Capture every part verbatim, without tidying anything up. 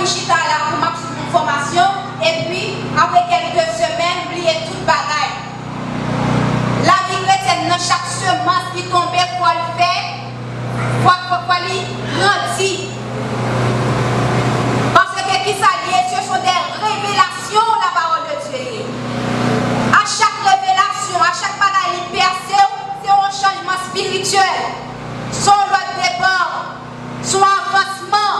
chita la pou m ap swiv yon fòmasyon, epi apre kèlke semèn, m bliye tout bagay. Lavi kretyèn nan, chak semans ki tonbe, fò l fè, fò, fò, fò li grandi. Paske kisa l ye? Ce sont des révélations, la parole de Dieu ye. A chak revelasyon, a chak bagay li pèse w, se yon chanjman espirityèl. Se yon lòt depa, se yon avansman,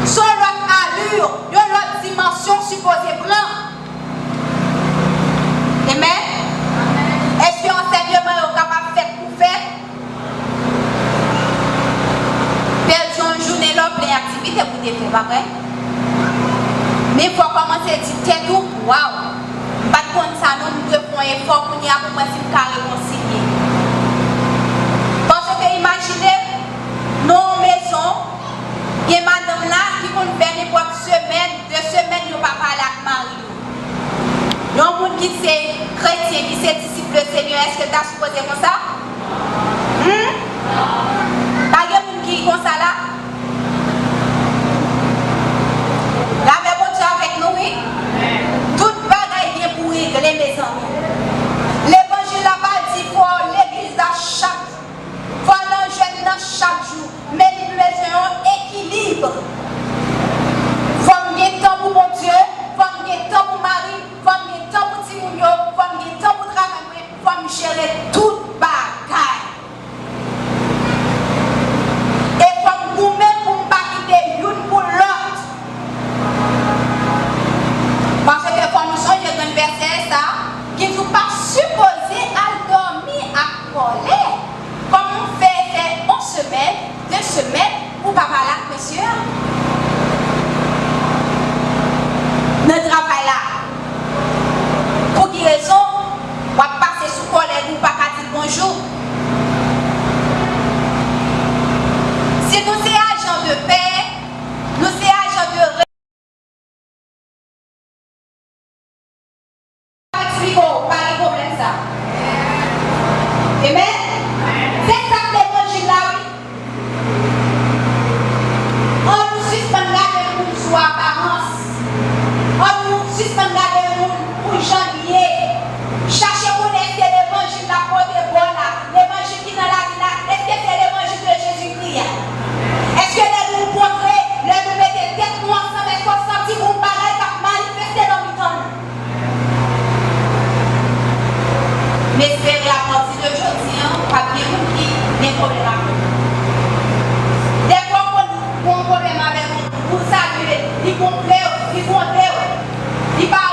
se yon lòt ali, yon lòt dimansyon w sipoze pran. Amen. Èske ansèyman yo kapab fèt pou fèt? Pèdi yon jounen lè w plen aktivite pou te fè, pa vre? Men fò w kòmanse di tèt ou, waw, m pa t konn sa non, m dwe fè yon efò kounye a pou m wè si m ka rekonsilye. Paske imajine, nan yon mezon, gen madanm la ki konn fè nenpòt semèn, de semèn, yo pa pale ak mari yo. Yon moun ki se kretyen, ki se disip le Senyè, èske l ta sipoze konsa? Hmm? Pa gen moun ki konsa la? Lapè Bondye avèk nou, wi. Tout bagay gen pou regle, mezanmi. Levanjil la pa di fò legliz la chak jou, fò nan jèn nan chak jou, men li bezwen yon ekilib. Fò m gen tan pou Bondye, fò m gen tan pou mari m, fò m gen tan pou timoun yo, fò m gen tan pou travay mwen, fò m jere tout bagay. E fò m goumen pou m pa kite youn pou lòt. Paske fò nou sonje grenn vèsè sa ki di w pa sipoze al dòmi ak kòlè. Kòman w fè fè yon semèn, de semèn, ou pa pale ak mesye a nan travay la? Pou ki rezon w ap pase sou kòlèg ou, ou pa ka di l bonjou? Si nou se ajan de pè, nou se ajan de Meksiko, pa gen pwoblèm sa. Amen. Se sa k levanjil la, wi. An nou sispann gade moun sou aparans. An nou sispann gade moun pou jan l ye. Chache konnen èske levanjil la pote bò la. Levanjil ki nan lavi la, èske se levanjil de Jezikri a? Èske lè nou kontre, lè nou mete tèt nou ansanm, èske w santi gon bagay k ap manifeste nan mitan nou? M espere apati de jodi a, p ap gen moun ki gen pwoblèm avè w. Dèfwa w konn gon pwoblèm avèk yon moun, ou salye l, li kontre w, li kontre w, li pa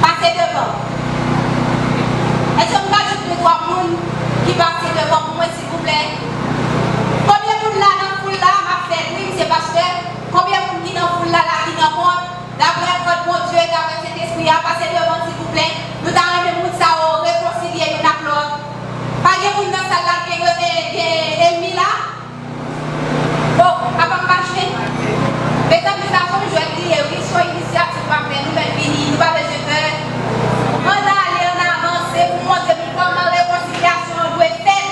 Pase devan. Èske m ka jwenn de twa moun ki pase devan pou mwen, silvouplè? Konbyen moun la nan foul la? M ap fè, wi, m se pastè. Konbyen moun ki nan foul la, la ki nan kont? Daprè vòt Bondye, daprè Sentespri a, pase devan, silvouplè. Nou ta renmen moun sa yo rekonsilye youn ak lòt. Pa gen moun nan sal la ki gen, gen, gen ènmi la? Bon, apa m mache? Mezanmi, sa se yon jwèt li ye, wi, se yon inisyativ m ap fè, nou fèk vini, nou pa bezwen pè. Ann ale, ann avanse pou montre nou kòman rekonsilyasyon an dwe fèt.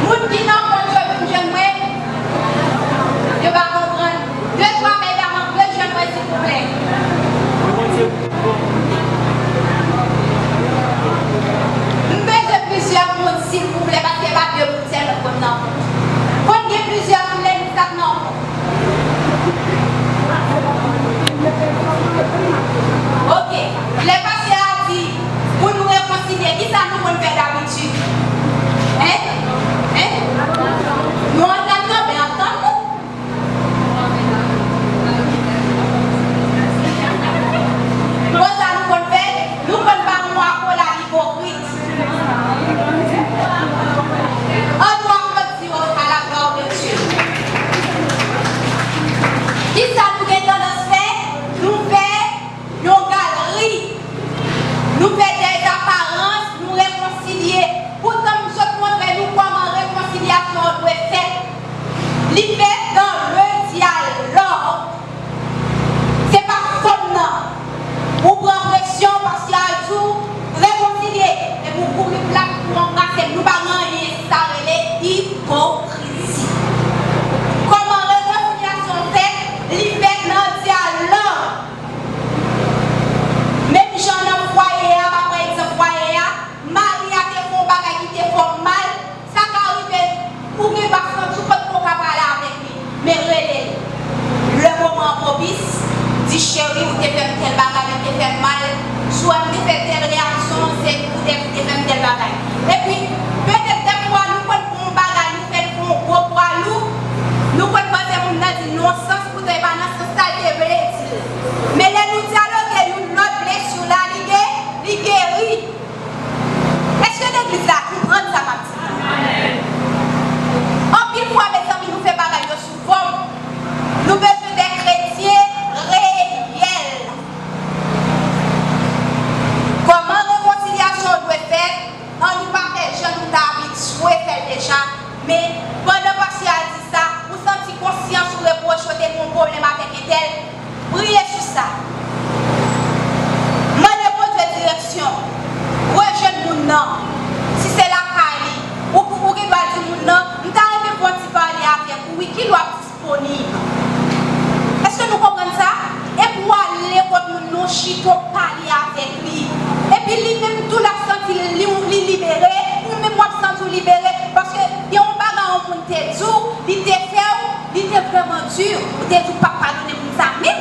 Moun ki nan kont yo vin jwenn mwen, yo pa konprann. De twa medam antre jwenn mwen, silvouplè. M bezwen plizyè moun, silvouplè, paske pa de moun sèlman konn nan kont. Konn gen plizyè moun legliz k ap nan kont. Oke. Lè pastè a di pou nou rekonsilye, kisa nou konn fè dabitid? Hein? Hein? Nou antann nou, ben antann nou. Konsa nou konn fè, nou konn ba yon akolad ipokrit. Ann nou aplodi yo à la gloire de Dieu. Kisa nou gen tandans fè? Nou fè yon galri. Nou fè dèy daparans, nou rekonsilye. Poutan m sot montre nou kòman rekonsilyasyon an dwe fèt. Li fèt dans le dialogue. Se pa fòm nan. Ou pran presyon, pastè a di w rekonsilye, epi w kouri plat pou w anbrase l. Nou pa gen anyen, sa rele ipokrizi. Kòman rekonsilyasyon fèt? Li fèt nan dyalòg. Menm jan nan fwaye a, m ap pran egzanp fwaye a, mari a te fè yon bagay ki te fè w mal, sa ka rive ou gen dwa santi w potko ka pale avèk li, men rele l. Le moman an pwopis, di, cheri, ou te fè m tèl bagay, ou te fè m mal, si w wè m te fè tèl reyaksyon, se poutèt ou te fè m tèl bagay. Epi, petèt dèfwa, nou konn fè yon bagay, nou fè l fè yon gwo pwa lou, nou konn panse moun nan di n yon sans, poutan e pa nan sans sa l te vle di l. Men lè nou dyaloge youn lòt, blesi w la, li ge-, li geri. Èske legliz la konprann sa m ap di? Anpil fwa, mezanmi, nou fè bagay yo sou fòm. Nou bezwen de kretyen reyèl. Kòman rekonsilyasyon dwe fèt? An nou pa fè jan nou ta abitye fè l deja, men pandan pastè a di sa, ou santi konsyans ou repwoche w te gen yon pwoblèm avèk entèl, priye sou sa. Mande Bondye direksyon. Rejwenn moun nan. Si se lakay li, ou, ou gen dwa di moun nan, m ta renmen fè yon ti pale avèk ou, wi, kilè w ap disponib? Èske nou konprann sa? Epi w ale kot moun nan, w chita, w pale avèk li. Epi li menm tou l ap santi li, li libere, ou menm w ap santi w libere. Paske gen yon bagay yon moun te di w, li te fè w, li te vrèman di, ou te di w p ap padone moun sa menm.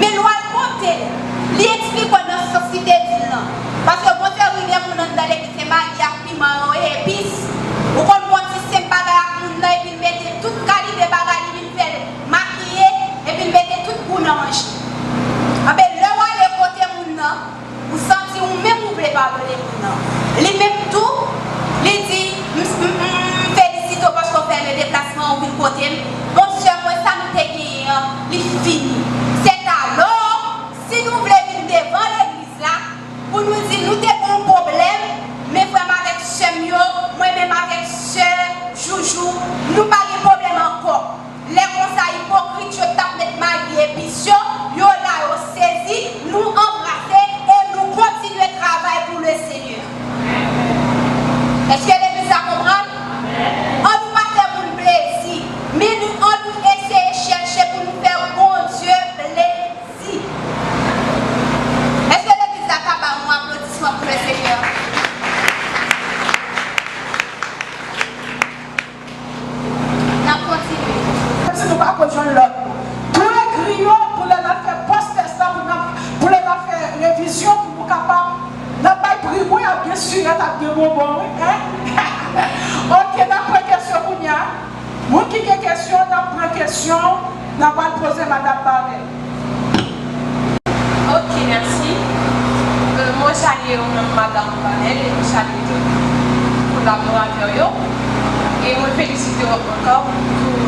Men lè w al kote l, li eksplike w nan sans li te di l lan. Paske gon seri de moun anndan legliz se magi ak piman yo ye, epis. Ou konn gon ti senp bagay ak moun nan, epi l mete tout kalite bagay, li vin fè l makiye, epi l mete tout gou nan manje. Anben, lè w ale kote moun nan, ou santi ou menm ou vle padone moun nan. Li menm tou, li di, m, m, m, m felisite w paske w fè le deplasman, ou vin kote m. Bon, sè mwen, sa nou te genyen an, li fini. Sètadò, si nou vle vin devan legliz la, pou nou di nou te gen yon pwoblèm, men frè m avèk sè m yo, mwen menm avèk sè Joujou, nou pa gen pwoblèm ankò. Lè konsa, ipokrit yo t ap met magi epis yo, yo la, yo sezi, nou anbrase e nou kontinye travay pou le Senyè. Èske legliz la konprann? Ann nou pa fè moun plezi, men nou, ann nou eseye chèche pou nou fè Bondye plezi. Èske legliz la ka ba m yon aplodisman pou le Senyè? N ap kontinye. Menm si nou pa ko jwenn lòt, tou ekri yo pou lè n ap fè pòs tès la, pou n ap, pou lè n ap fè revizyon, pou nou kapab, n ap bay pri mwen, ap gen sirèt, ap gen bonbon, wi, en? Oke, n ap pran kesyon kounye a. Moun ki gen kesyon, n ap pran kesyon, n ap al poze madanm Barney. Mèsi. Euh, mwen salye ou menm, Madanm Vanel, e mwen salye tout kolaboratè yo. E mwen felisite w ankò pou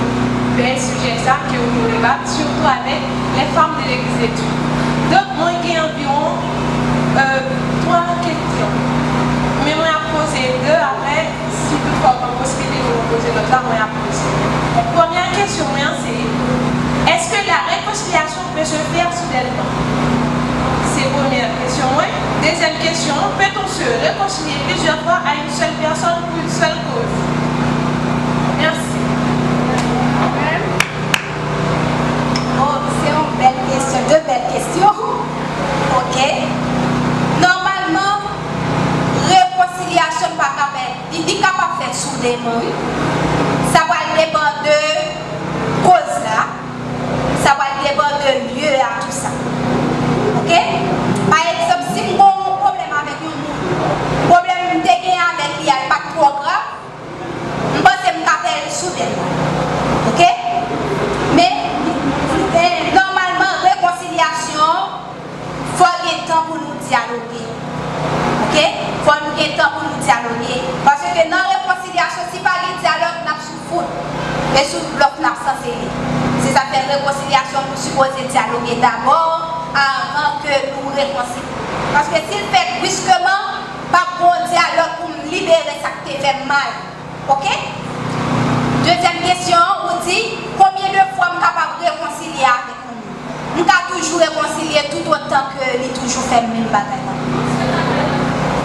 bèl sijè sa ke ou vle debat, sitou avèk les femmes de l'église de Dieu. Donk, mwen gen anviwon, euh, twa kesyon. Men mwen ap poze de, apre, si toutfwa ou pa posiblite pou mwen poze lòt la, mwen ap poze. Premyè kesyon mwen an se, èske la réconciliation peut se faire soudainement? Se premyè kesyon mwen. Dezyèm kesyon, peut-on se réconcilier plusieurs fois à une seule personne pour une seule cause? Mèsi. Bon, se yon bèl kesyon, de bèl kesyon. Ok. Nòmalman, rekonsilyasyon pa ka fèt, li, li kapab fèt soudèman, wi. Sa pral depann de koz la. Sa pral depann de lye a, tou sa. Ok? Pa egzanp, si m gen yon pwoblèm avèk yon moun, pwoblèm m te gen avèk li a, li pa t twò grav, m panse m ka fè l soudèman. Ok? Men, eh, nòmalman, rekonsilyasyon, fò gen tan pou nou dyaloge. Ok? Fò nou gen tan pou nou dyaloge. Paske nan rekonsilyasyon, si pa gen dyalòg, n ap sou fout. E sou blòf n ap sanse ye. Se sa k fè rekonsilyasyon, nou sipoze dyaloge dabò avan ke nou rekonsilye. Paske si l fèt briskman, p ap gen yon dyalòg pou m libere sa k te fè m mal. Ok? Dezyèm kesyon an, ou di, konbyen de fwa m kapab rekonsilye avèk yon moun? M ka toujou rekonsilye toutotan ke li toujou fè menm bagay la.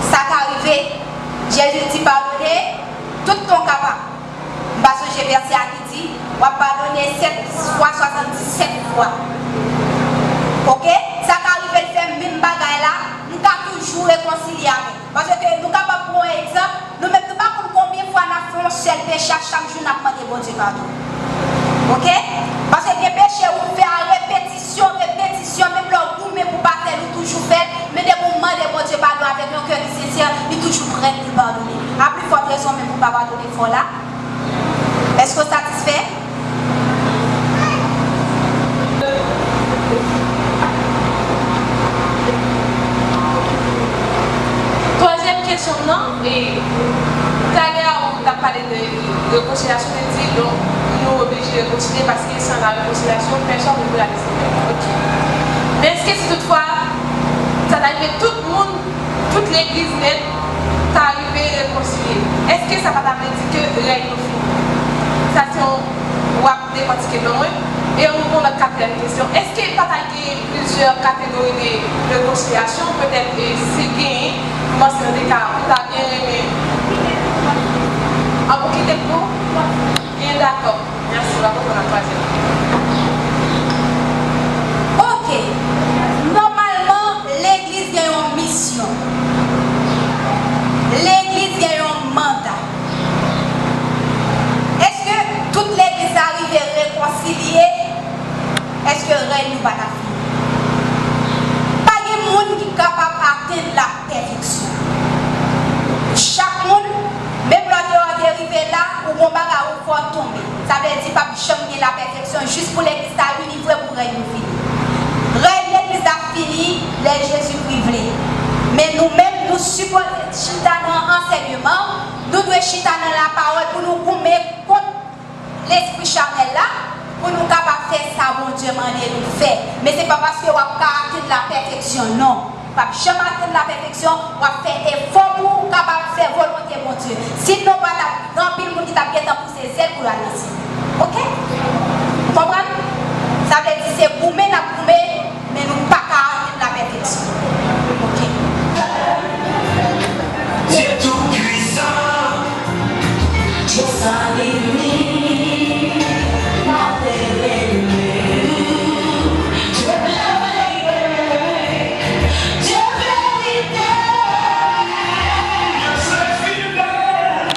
Sa ka rive, Jezi di padone tout tan w kapab. M pa sonje vèsè a ki di, w ap padone sèt fwa swasanndisèt fwa. Ok? Sa ka rive l fè menm bagay la, m ka toujou rekonsilye avèk. Paske nou kapab pran yon egzanp, nou menm nou pa konn konbyen fwa n ap fè yon sèl peche a, chak jou n ap mande Bondye padon. Ok? Paske gen peche ou fè a repetisyon, repetisyon, menm lè w goumen pou pa fè l, ou toujou fè l, men depi w mande Bondye padon avèk yon kè ki sensè, li toujou prè pou l padone. A pli fòt rezon menm pou pa padone fò la. Èske w satisfè? Twazyèm kesyon m nan, e, talè a ou t ap pale de rekonsilyasyon, te di, donk, nou oblije rekonsilye paske san la rekonsilyasyon, pèsòn ne peut aller se perdre. Ok. Men èske si toutfwa, sa ta rive tout moun, tout legliz nèt, ta rive rekonsilye, èske sa pa ta vle di ke rèy yo fini? Sa se yon, w ap dekòtike ban mwen. E yon lòt katriyèm kesyon, èske pa ta gen plizyè kategori de, de rekonsilyasyon, petèt, e si genyen, m panse nan de ka, ou ta byen renmen. An pou kite pou? Byen dakò. Mèsi, w ap reponn a twazyèm. Ok. Nòmalman, legliz gen yon misyon. Legliz gen yon manda. Èske tout legliz la rive rekonsilye? Èske rèy nou pa t ap fini? Pa gen moun ki kapab atenn lapèfeksyon. Chak moun, menm lè w te rive la, ou gon bagay ou fè w tonbe. Sa vle di p ap janm gen lapèfeksyon jis pou legliz la ini vre pou rèy nou fini. Rèy legliz la fini lè Jezikri vle. Men nou menm, nou sipoze chita nan ansèyman, nou dwe chita nan lapawòl pou nou goumen kont lespri chanèl la, pou nou kapab fè sa Bondye mande nou fè. Men se pa paske w ap ka atenn lapèfeksyon, non. W ap janm atenn lapèfeksyon, w ap fè efò pou w kapab fè volonte Bondye. Sinon, pa t ap gen anpil moun ki t ap gentan pouse zèl pou yo al nan syèl. Ok? Ou konprann? Sa vle di se goumen n ap goumen, men nou pa ka atenn lapèfeksyon. Ok. Dieu Tout-Puissant, Dieu sans limite, la terre et le Dieu merveilleux, Dieu vérité, Dieu fidèle.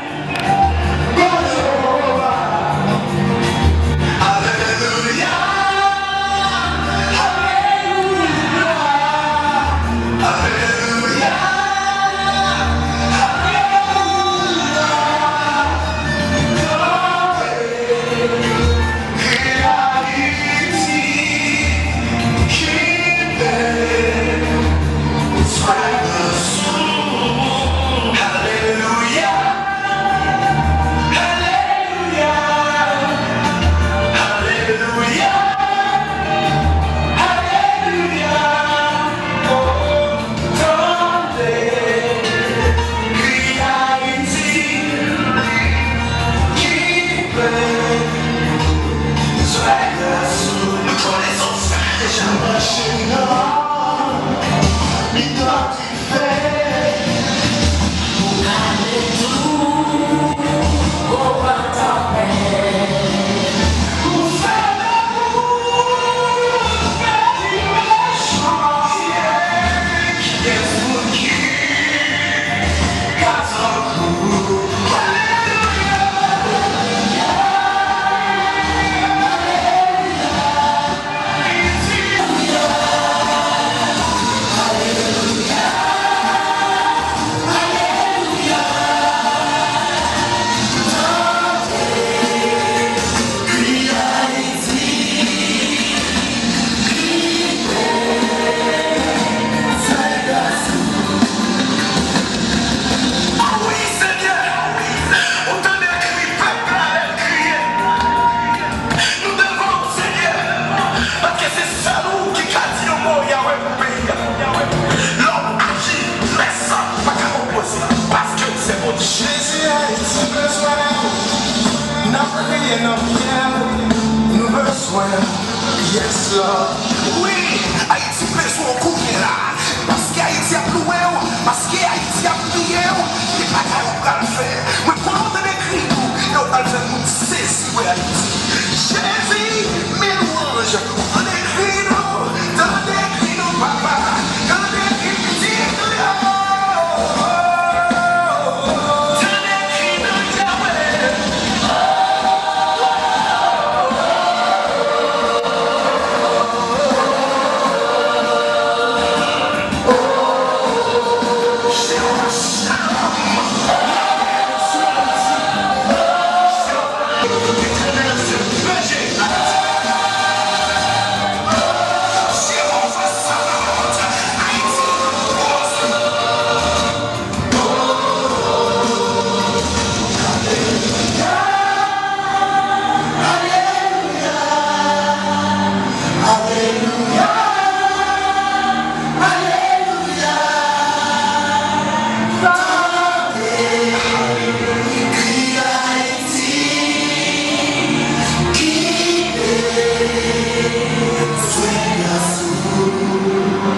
Nan pyè nou bezwen. Yes, Lord. Wi, Ayiti bezwen w kounye la. Paske Ayiti ap louwe w, paske Ayiti ap priye w, gen bagay ou pral fè. Mwen konnen w tande kri nou, e w pral fè moun sezi, wè Ayiti. Jezi, men lwanj, w tande kri nou, tande kri nou, papa, tande kri pitit ou yo. Tande kri nou, Yahweh.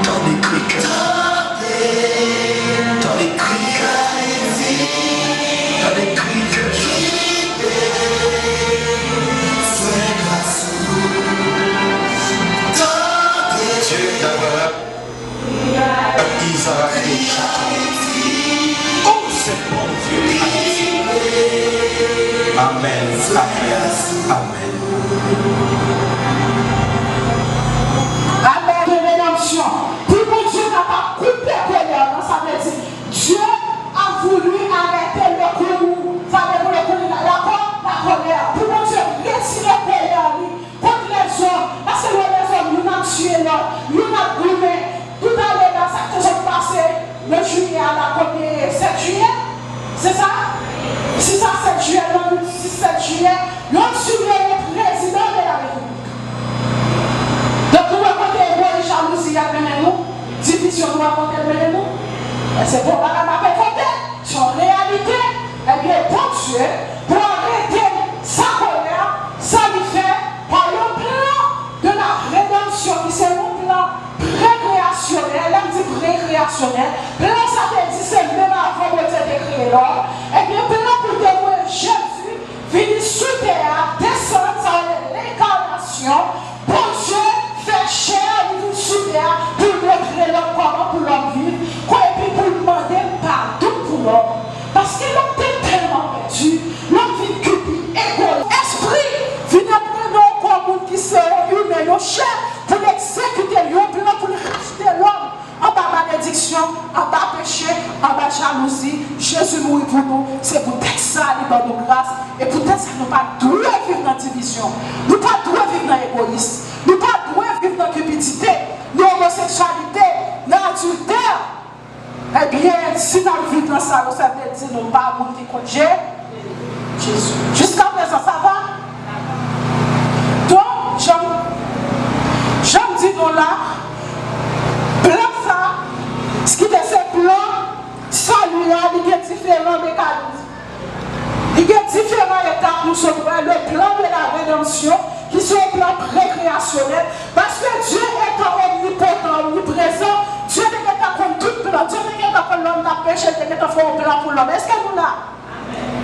Tande kri kè. Tande kri kè. Tande kri kè. Dye d'Abraham, Izarak e Jakòb. Ou se Bondye Ayiti. Amèn, amèn, amèn. Amèn. De redanmsyon. Pou Bondye kapab koupe kòlè nan, sa vle di, Dieu a voulu arrêter le courroux. Sa vle di le courroux, la, la, la colère. Pou Bondye retire kòlè li kont lèzòm. Paske lè lèzòm, youn ap tiye lòt, youn ap goumen. Toutalè la, sa k te sot pase nan jiyè a la, premye sèt jiyè. Se sa? Sis a sèt jiyè, nan sis sèt jiyè, yo ap sibleye prezidan de la repiblik. Donk, nou wè kote egoyis, jalouzi ap mennen nou, divizyon nou wè kote l mennen nou. E se bon bagay m ap envante, se yon reyalite. Ebyen, Bondye, pou arete sa kòlè, sa li fè, pa yon plan de la redanmsyon, ki se yon plan prekreyasyonèl. Lè m di prekreyasyonèl, plan sa te di se menm avan Bondye te kreye lòm. Ebyen, plan pou l te voye Jezi vini sou tè a, desann, sa yo rele lenkanasyon. Bondye fè chè, li vin sou tè a pou l montre lòm kòman pou lòm viv, epi pou l mande l padon pou lòm. Paske lòm te tèlman pèdi, lòm vin kipi, egoyis. Espri vin ap mande yon kò moun ki se yon imen, yon chè, pou l egzekite yon plan pou l rachte lòm anba malediksyon, anba peche, anba jalouzi. Jezi mouri pou nou. Se poutèt sa li ban nou gras. E poutèt sa nou pa dwe viv nan divizyon. Nou pa dwe viv nan egoyis. Nou pa dwe viv nan kipidite, nan omoseksyalite, nan adiltè. Ebyen, si n ap viv nan sa yo, sa vle di nou pa moun ki kont Je-, Jezi. Jiskaprezan, sa va? Donk, jan, jan m di nou la, plan sa, ki te se plan sali a, li gen diferan mekanis. Li gen diferan etap nou sot wè, le plan de la redanmsyon, ki se yon plan prekreyasyonèl, paske Dye etan omnipotan, omniprezan, Dye te gentan konn tout plan, Dye te gentan konn lòm t ap peche, li te gentan fè yon plan pou lòm. Èske nou la?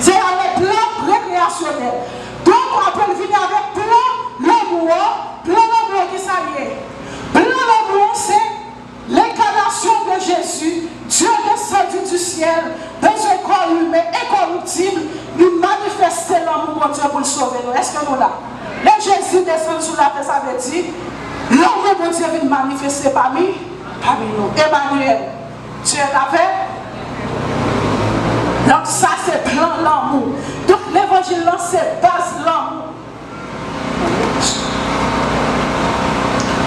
Se yon plan prekreyasyonèl. Donk, apre l vini avèk plan lanmou an, plan lanmou an ki sa l ye? Plan lanmou an se L'incarnation de Jésus, Dieu descendu du ciel, dans un corps humain incorruptible, li manifeste lanmou Bondye pou l sove nou. Èske nou la? Lè Jezi desann sou latè, sa vle di lanmou Bondye vin manifeste pami, pami nou. Emmanuel, Dieu est avec. Donk, sa se plan lanmou. Donk, levanjil lan se baz lanmou.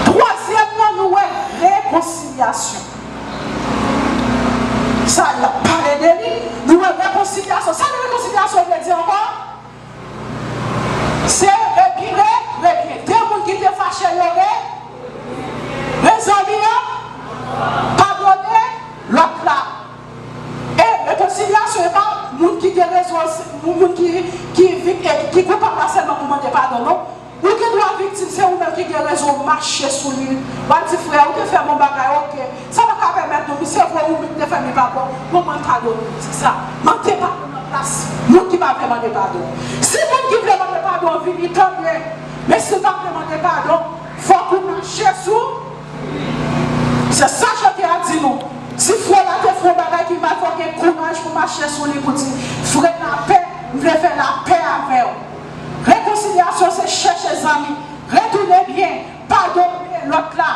Twazyèm nan, nou wè rekonsilyasyon. Sa, l ap pale de li. Nou wè rekonsilyasyon. Sa rekonsilyasyon vle di ankò? Se repire, repire. De moun ki te fache, yo re-, rezoli yo, padone lòt la. E rekonsilyasyon, e pa moun ki gen rezon, moun ki, ki vik-, e ki koupab la sèlman gen rezon mache sou li. W ap di, frè, ou te fè bon bagay, oke. Sa pa ka pèmèt nou, misye vre, ou menm te fè li pa bon. Bon, mwen padone, se sa. Mande padon nan plas moun ki pa vle mande padon. Si moun ki vle mande padon vini, tanbyen. Men si l pa vle mande padon, fòk ou mache sou. Se sa chante a di nou. Si frè w la te fè yon bagay ki mal, fòk gen kouraj pou mache sou li, pou di, frè, lapè, m vle fè lapè avè w. Rekonsilyasyon se chèche zanmi, retounen byen, padone lòt la.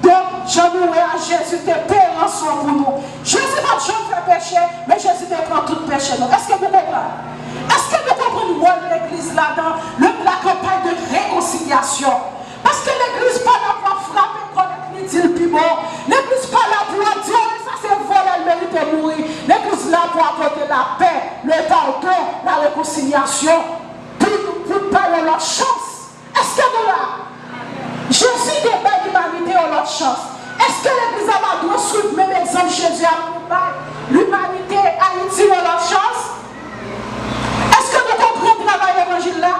Donk, jan nou wè a, Jezi te peye ranson pou nou. Jezi pa t janm fè peche, men Jezi te pran tout peche nou. Èske nou konprann? Èske nou konprann wòl legliz ladan le, la kanpay de rekonsilyasyon? Paske legliz pa la pou ap frape kò l epi li di l pi bon. Legliz pa la pou ap di, o, sa se vòlè, l merite mouri. Legliz la pou ap pote lapè, le padon, la rekonsilyasyon, pou, pou bay yon lòt chans. Èske nou la? Jezi te bay limanite yon lòt chans. Èske legliz la pa dwe swiv menm egzanp Jezi a pou bay limanite Ayiti yon lòt chans? Èske nou konprann travay levanjil la?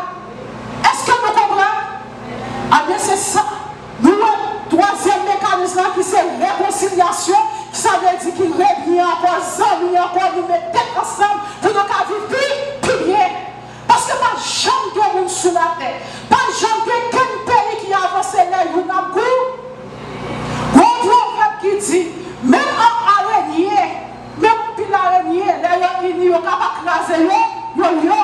Èske nou konprann? Ebyen, se sa. Nou wè twazyèm mekanis la ki se rekonsilyasyon, ki sa vle di ki rebyen ankò, zanmi ankò, nou met tèt ansanm pou nou ka viv pi, pi byen. Paske pa janm gen moun sou latè, pa janm gen kenn peyi ki avanse lè youn ap gou. Gon pwovèb ki di, menm an arenye, menm anpil arenye, lè yo ini, yo ka pa kraze yo, yo, yo.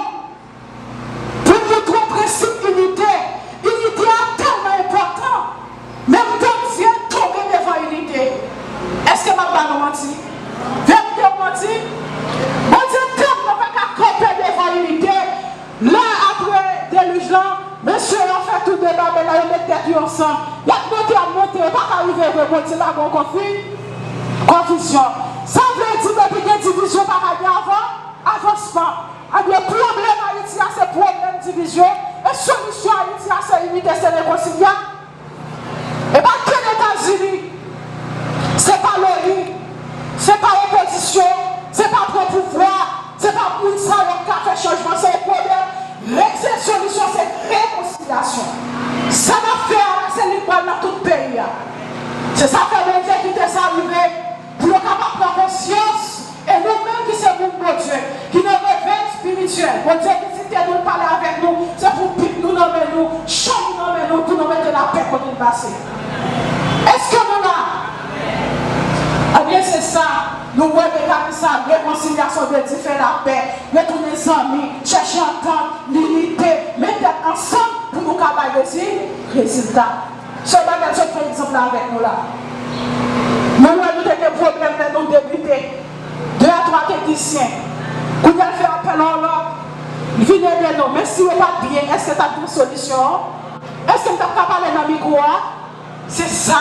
Pou montre w prensip inite, inite a tèlman enpòtan. Menm Bondye tonbe devan inite. Èske m ap ba nou manti? Verite ou manti? Bondye tèlman pa ka kanpe devan inite. La, apre delij lan, mesye yo fè tou de babèl la, yo met tèt yo ansanm. Y ap monte, y ap monte, yo pa ka rive vre, Bondye lage yon konfi-, konfizyon. Sa vle di, depi gen divizyon, pa ka gen avan-, avansman. Ebyen, pwoblèm Ayiti a, se pwoblèm divizyon, e solisyon Ayiti a, se inite, se rekonsilya-, E pa kenn Etazini, se pa l'ONU, se pa opozisyon, se pa pran pouvwa, se pa moun sa yo k ka fè chanjman, se yon pwoblèm. Re-, se solisyon, se rekonsilyasyon. Sa n ap fè a la, se li k pral nan tout peyi a. Se sa k fè Bondye kite sa rive, pou yo kapab pran konsyans. E nou menm ki se moun Bondye, ki nan revèy espirityèl, Bondye vizite nou, l pale avèk nou, se pou Bib nou nan men nou, chan nou nan men nou, pou nou mete lapè kote n pase. Èske nou la? Ebyen, se sa, nou wè mekanis sa, rekonsilyasyon vle di fè lapè, retounen zanmi, chèche antant, linite, met tèt ansanm pou nou ka bay rezi-, rezilta. Sè Banèl sot fè egzanp la avèk nou la. Nou wè nou te gen pwoblèm lè nou debite. De a twa teknisyen. Kounye a l fè apèl a yon lòt. Li vin ede nou. Men si yo pa t byen, èske t ap gen solisyon an? Èske m t ap ka pale nan mikwo a? Se sa.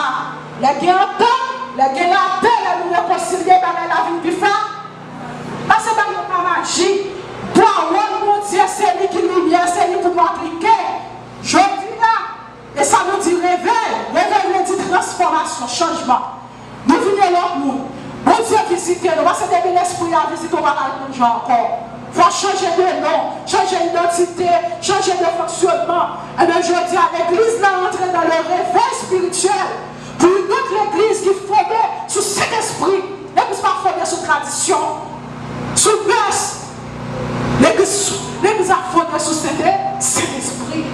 Lè gen antant, lè gen lapè, lè nou rekonsilye, bagay la vin pi fè. Pase bagay yo pa majik. Pawòl Bondye, se li ki limyè, se li pou nou aplike. Jodi a, E sa nou di revèy. Revèy vle di transfòmasyon, chanjman. Nou vin yon lòt moun. Bondye vizite nou. Paske depi Lespri a vizite w, pa ka ret menm jan ankò. Fò w chanje de non, chanje idantite, chanje de fonksyonman. Ebyen, jodi a, legliz la rantre nan le réveil spirituel pou yon lòt legliz ki fonde sou Sentespri. Legliz pa fonde sou tradisyon, sou mès. Legliz, legliz ap fonde sou Sente, Sentespri.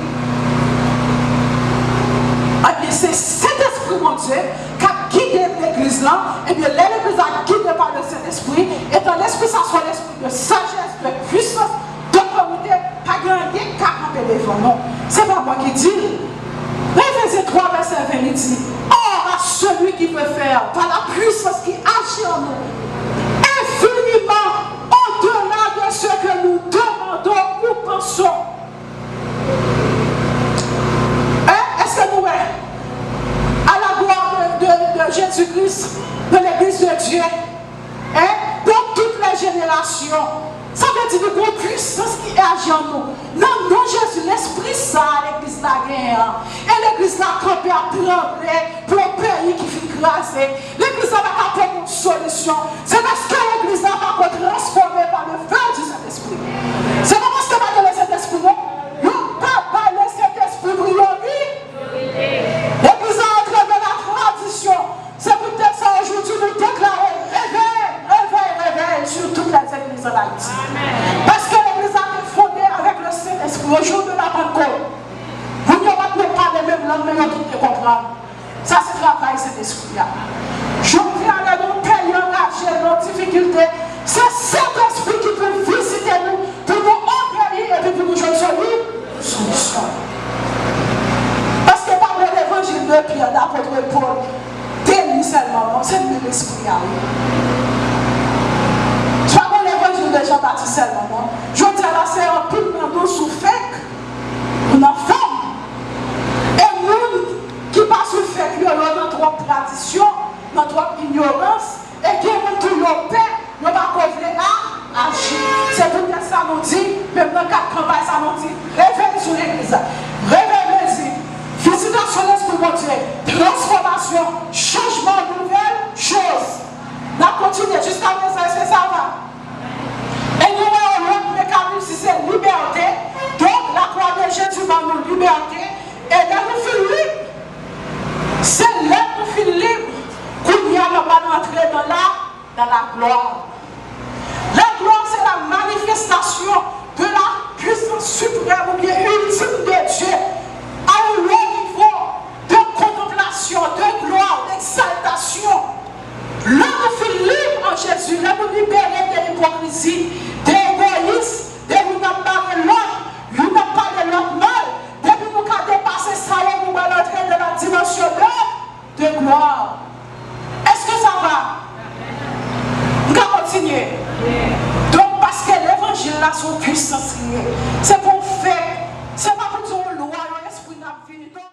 Ebyen, se Sentespri Bondye k ap gide legliz lan. Ebyen, lè legliz la gide pa le Sentespri, etan lespri sa se yon lespri de sajès, de pwisans, de otorite, pa gen anyen k ka kanpe devan nou. Se pa mwen ki di l. Efezyen twa, vèsè ven, li di, Or à celui qui veut faire par la puissance qui agit en nous infiniment au-delà de ce que nous demandons ou pensons. Hein? Èske nou wè? À la gloire de, de, de Jésus-Christ, de l'Église de Dieu. Hein? Pour toutes les générations. Sa vle di nou gon pwisans ki aji an nou. Nan non Jezi, lespri sa a legliz la genyen an. E legliz la kanpe ap tranble pou yon peyi ki fin kraze. Legliz la pa ka pote yon solisyon. Se paske legliz la pako transfòme pa le feu du Saint-Esprit. Se pa paske pa gen le Sentespri, non. Yo pa bay le Sentespri priyorite. Se travay Sentespri a. Jodi a, lè nou peyi anraje, nan difikilte, se Sentespri ki pou vizite nou, pou nou obeyi epi pou nou jwenn soli-, solisyon. Paske pa bon levanjil de Pyè, dapot Pòl, de li sèlman, non, se menm Lespri a, wi. Se pa bon levanjil de Jan Batis sèlman, non. Jodi a la, se anpil nan nou sou fèk, nou nan fòm. E moun ki pa sou fèk yo, yo nan twòp tradisyon, nan twòp inyorans, e gen moun tou yo pè, yo pa ko vle a, aji. Se poutèt sa nou di, menm nan kad kanpay sa nou di, reveye sou legliz la, reveye legliz, vizitasyon Lespri Bondye, transfòmasyon, chanjman, nouvèl choz. N ap kontinye jiska prezan, èske sa va? E nou wè yon lòt mekanis, se libète. Donk, lakwa de Jezi ban nou libète. E lè nou fin lib, se lè nou fin lib, kounye a n ap al antre nan la, dans la gloire. La gloire, c'est la manifestation de la puissance suprême ou bien ultime de Dieu à un haut niveau de contemplation, de gloire, d'exaltation. Lè nou fin lib an Jezi, lè nou libere de ipokrizi, de egoyis, de youn ap bare lòt, youn ap pale lòt mal, depi nou ka depase sa yo, nou pral antre nan la dimansyon de, de glwa. Èske sa va? M ka kontinye? Donk, paske levanjil la se yon pwisans li ye. Se pou w fè, se pa pou di yon lwa, yon espri n ap vini.